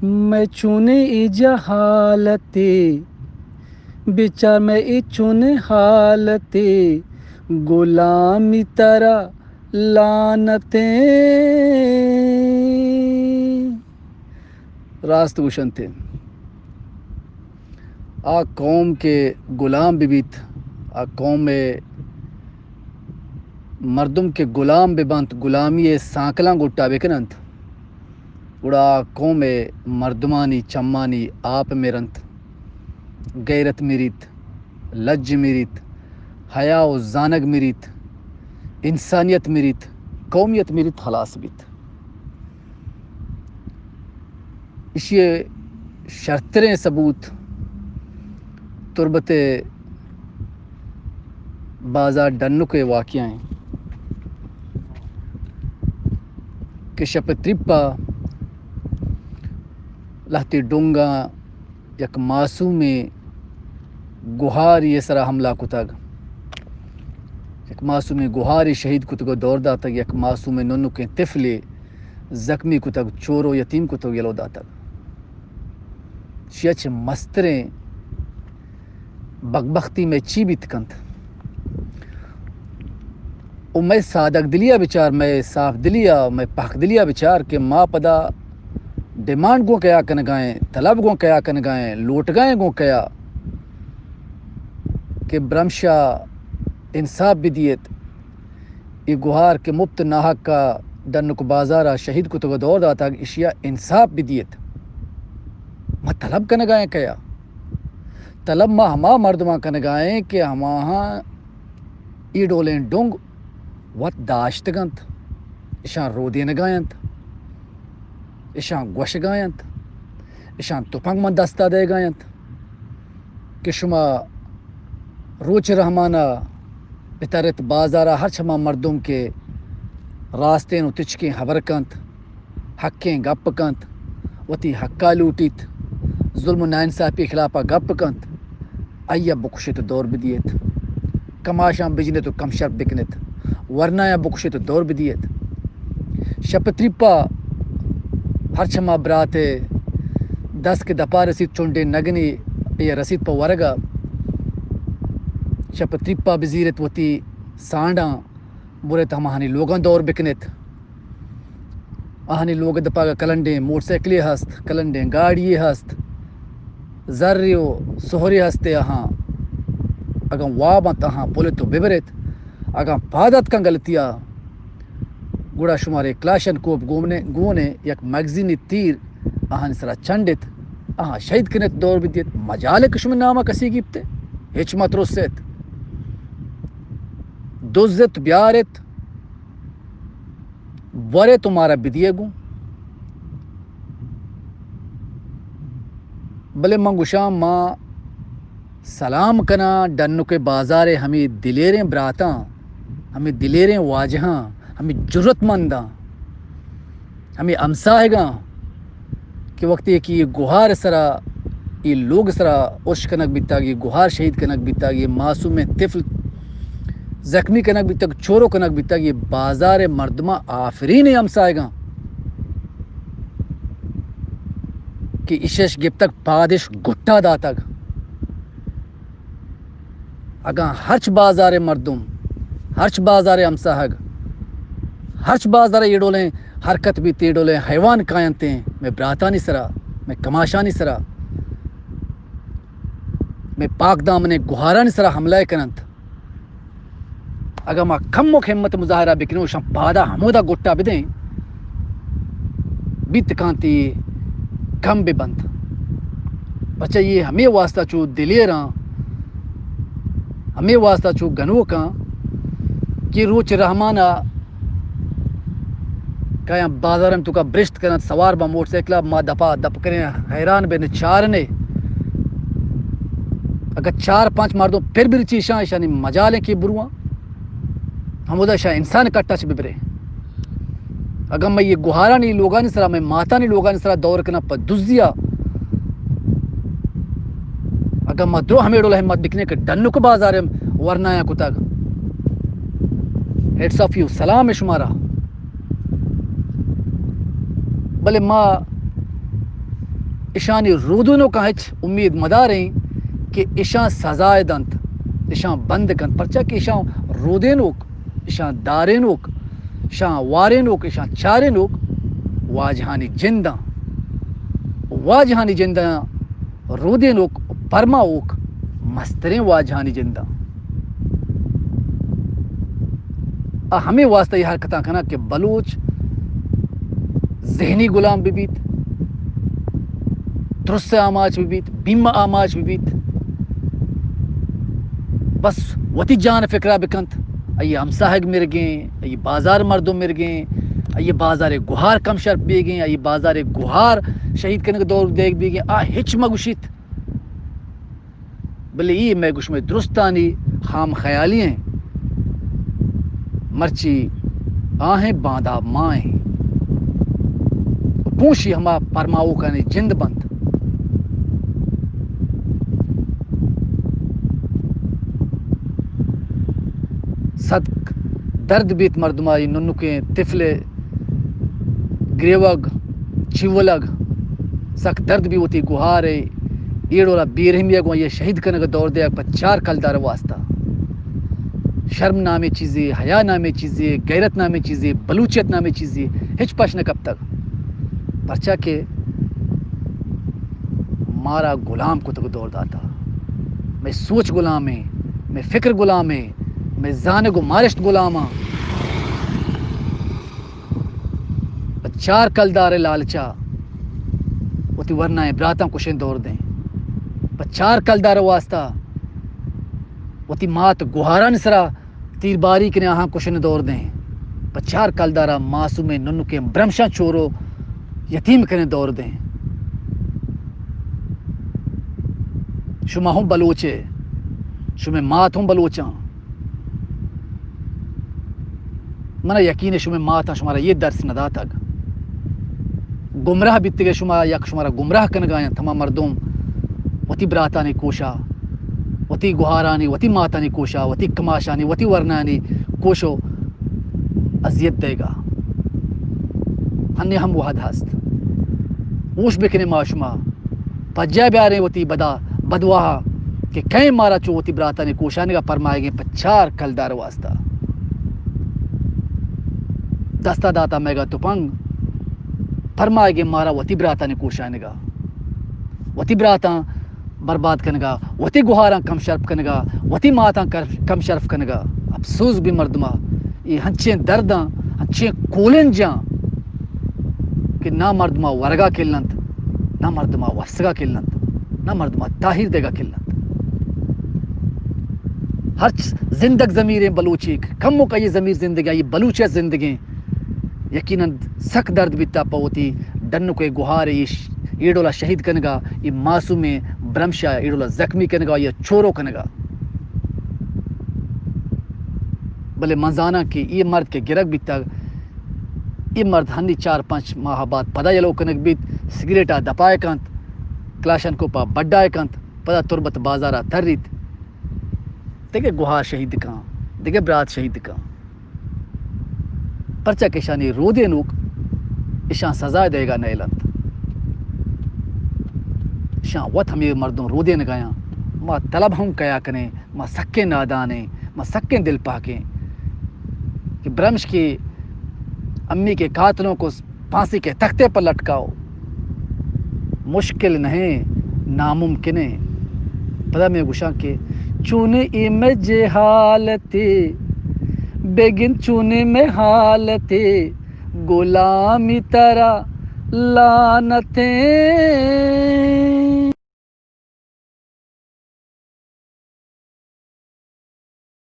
مئے چونیں اے جہالتے، بچار مئے اے چونیں حالتے، غلامی ترا لعنتیں۔ راست گوشنتے، آ قوم کہ غلام بہ بیت، آ قوم ءِ مردم کہ غلام بہ بنت، غلامی ءِ سانکلاں گٹا بہ کننت، گڑا آ قوم ءِ مردمانی چمانی آپ مرنت، غیرت مریت، لج مریت، حیا و زانگ مریت، انسانیت مریت، قومیت مریت، ہلاس بیت۔ ایشی ءِ شرتریں ثبوت تربت ءِ بازار ڈنک ءِ واقعہ ایں کہ شپ ءِ ترپ ءَ لہتے ڈونگاں یک معصومیں گہارے ءِ سرا حملہ کتگ، یک معصومیں گہارے شہید کتگ و دور داتگ، یک معصومیں ننکیں طفلے زخمی کتگ، چور و یتیم کتگ، یلو داتگ۔ شیا چہ مستریں بدبختی مئے چی بیت کنت؟ و مئے سادگ دلیا بچار، مئے صاف دلیا، مئے پاک دلیا بچار کہ ما پدا ڈیمانڈ گوں کیا کنگائیں، طلب گوں کیا کنگائیں، لوٹگائیں گوں کیا کہ برمشا انصاف بدیت۔ اے گہار کہ مپت ناحق ءَ ڈنک بازار ءَ شہید کتگ و دور داتگ، اشیا انصاف بدیت۔ ما طلب کنگائیں کیا؟ طلب ما ہما مردماں کنگائیں کہ ہماہاں اے ڈولیں ڈونگ وت داشتگ انت، اشاں رودینگا انت، اشاں گوشگا انت، اشاں تپنگ من دستا دئیگا انت کہ شما روچ رحمانا بترت بازارا، ہرچ ہما مردم کہ راستیں و تچکیں ہبر کنت، حقیں گپ کنت، وتی حقا لوٹیت، ظلم و ناانصافی خلافا گپ کنت، آئیا بکشت و دور بدیت۔ کماشاں بجنت و کم شرپ بکنت، ورنایاں بکشت و دور بدیت۔ شپ تریپا ہرچ ہما براتے دست کہ دپا رسیت، چنڈے نگنی یا رسیت پہ ورگا، شپ تریپا بزیرت وتی سانڈاں، برت ہماہانی لوگاں دور بکنت۔ آہانی لوگ دپا کلنڈیں موٹر سائیکلے ہست، کلنڈیں گاڑیے ہست، زرے و سہرے ہستے آہاں۔ اگاں واب انت آہاں پلت و ببرت، اگاں پاد اتکاں غلطیا، گڑا شمارے کلاشنکوپ گونے، گونے یک میگزینی تیر آہانی سرا چنڈت، آہاں شہید کنت، دور بدیت۔ مجالے کہ شمے ناما کسی گیپتے، ہچ مترسیت۔ دزت بیارت، ورے تو مارا بدیے گوں۔ بلے من گوشاں، ما سلام کناں ڈنک بازارے ہمے دلیریں براتاں، ہمے دلیریں واجہاں، ہمے جرت منداں، ہمے ہمساہگاں کہ وقتی کہ اے گہار سرا، اے لوگ سرا ارش کنگ بیتگ، اے گہار شہید کنگ بیتگ، اے معصومیں طفل زخمی کنگ بیتگ، چورو کنگ بیتگ، اے بازار مردماں آفرین اے ہمساہگاں کہ ایشش گپتگ، پادش گٹا داتگ۔ اگاں ہرچ بازار مردم، ہرچ بازار ہمساہگ، ہرچ بازار اے ڈولیں حرکت بیت، اے ڈولیں حیوان کاینتیں مئے براتانی سرا، مئے کماشانی سرا، مئے پاک دامنیں گہارانی سرا حملہ کننت، اگاں ما کمک ہمت مظاہرہ بکنیں، اشاں پادا ہمودا گٹا بدیں، بیت کانتی کم بہ بنت۔ پچہ اے ہمے واسطہ چو دلیراں، ہمے واسطہ چو گنوکاں کہ روچ رحمانا کایاں بازارم توکا برشت کننت، سوار باں موٹر سائیکلا، ما دپا دپ کنیں، حیران بیں، چارنے۔ اگہ چار پنچ مردم پر برچی اشاں، اشانی مجالیں کہ برواں، ہمودا اشاں انسان کٹا چہ ببرے۔ اگہ مئے اے گہارانی لوگانی سرا، مئے ماتانی لوگانی سرا دور کناں پہ دزیا، اگہ ما درو ہمے ڈول ہمت بکنیں کہ ڈنک بازار ورنایاں کتگ، hats off you، سلام شمارا۔ بلے ما اشانی رودینوکاں ہچ امید مداریں کہ اشاں سزائے دنت، اشاں بند کنت، پرچا کہ اشاں رودینوک، اشاں دارینوک، اشاں وارینوک، اشاں چارینوک واجہانی جنداں۔ واجہانی جنداں رودینوک، پرماوک مستریں واجہانی جنداں۔ آ ہمے واسطہ اے حرکتاں کناں کہ بلوچ ذہنی غلام بہ بیت، ترس ءِ آماچ بہ بیت، بیم ءِ آماچ بہ بیت، بس وتی جان ءِ فکر ءَ بہ کنت۔ آئی ءِ ہمساہگ مرگیں، آئی ءِ بازار ءِ مردم مرگیں، آئی ءِ بازار ءِ گہار کم شرپ بیگیں، آئی ءِ بازار ءِ گہار شہید کنگ ءِ دور دیگ بیگیں، آ ہچ مہ گوشیت۔ بلے اے مئے گوں شمئے درستانی خام خیالی ایں۔ مرچی آ ایں، باندا ما ایں۔ پونشی ہما پرماوکانی جند بنت۔ سک درد بیت مردم ءَ، اے ننکیں طفل ءِ گریوگ، چیولگ، سک درد بی وتی گہار ءِ اے ڈول ءَ بے رحمی ءَ گوں آئی ءَ شہید کنگ ءِ دور دیگ پہ چار کلدار ءِ واسطہ۔ شرم نامیں چیزے، حیا نامیں چیزے، غیرت نامیں چیزے، بلوچیت نامیں چیزے ہچ پش نہ کپتگ۔ پرچا کہ مارا غلام کتگ ءُ دور داتا۔ مئے سوچ غلامیں، مئے فکر غلامیں، مئے زانگ ءُ مارشت غلاماں۔ پہ چار کلدار ءِ لالچا وتی ورنائیں براتاں کشیں دور دیں۔ پہ چار کلدار ءِ واسطہ وتی مات گہارانی سرا تیر باری کنیں، آہاں کشن دور دیں۔ پہ چار کلدارا معصومیں ننکیں برمشاں چورو یتیم کنیں دور دیں۔ شما ہم بلوچے، شمئے مات ہم بلوچاں۔ منا یقین ہے شمئے ماتاں شمارا یہ درس نداتگ۔ گمراہ بیتگے شما، یک شمارا گمراہ کنگا انت ہما مردم وتی براتانی کوشا، وتی گہارانی، وتی ماتانی کوشا، وتی کماشانی، وتی ورنانی کوشو اذیت دیگا۔ ہنی ہم وہد ہست۔ ہوش بکنے ما شما۔ پجا بیاریں وتی بدا، بدواہا کہ کئے مارا چو وتی براتانی کوشانگا پرمائگیں پہ چار کلدار واسطہ۔ دستا داتا میگا تپنگ، پرمائگیں مارا وتی براتانی کوشانگا، وتی براتاں برباد کنگا، وتی گہاراں کم شرپ کنگا، وتی ماتاں کر-، کم شرپ کنگا۔ افسوس بی مردما، اے ہنچیں درداں، ہنچیں کولنجاں کہ نہ مردما ورگا کلنت، نہ مردما وسگا کلنت، نہ مردما تاہیر دیگا کلنت۔ ہرچ زندگ ضمیریں بلوچے، کمو کئی ضمیر زندگیں، آئی بلوچیت زندگیں، یقیناً سک درد بیتا پہ وتی ڈنکے گہارے اے ش-، اے ڈولا شہید کنگا، اے معصومیں برمشا اے ڈولا زخمی کنگا یا چورو کنگا۔ بلے من زاناں کہ اے مرد کہ گرگ بیتگ، اے مرد ہنی چار پنچ ماہ بعد پدا یلو کنگ بیت، سگریٹا دپا کنت، کلاشنکوپا بڈا کنت، پدا تربت بازارا تریت۔ دگہ گہار شہید کن، دگہ برات شہید کن۔ پرچا کہ اشانی رودینوک اشاں سزا دیگا نیلنت۔ اشاں وت ہمے مردم رودینگایاں۔ ما طلب ہم کیا کنیں، ما سکیں نادانیں، ما سکیں دل پاکیں کہ برمش کی امی کے قاتلوں کو پھانسی کے تختے پر لٹکاؤ، مشکل نہیں، ناممکن ہے۔ پدا میں گوشاں کہ چونیں اے میں جہالتے، بگن چونیں میں حالتے، غلامی ترا لعنتیں۔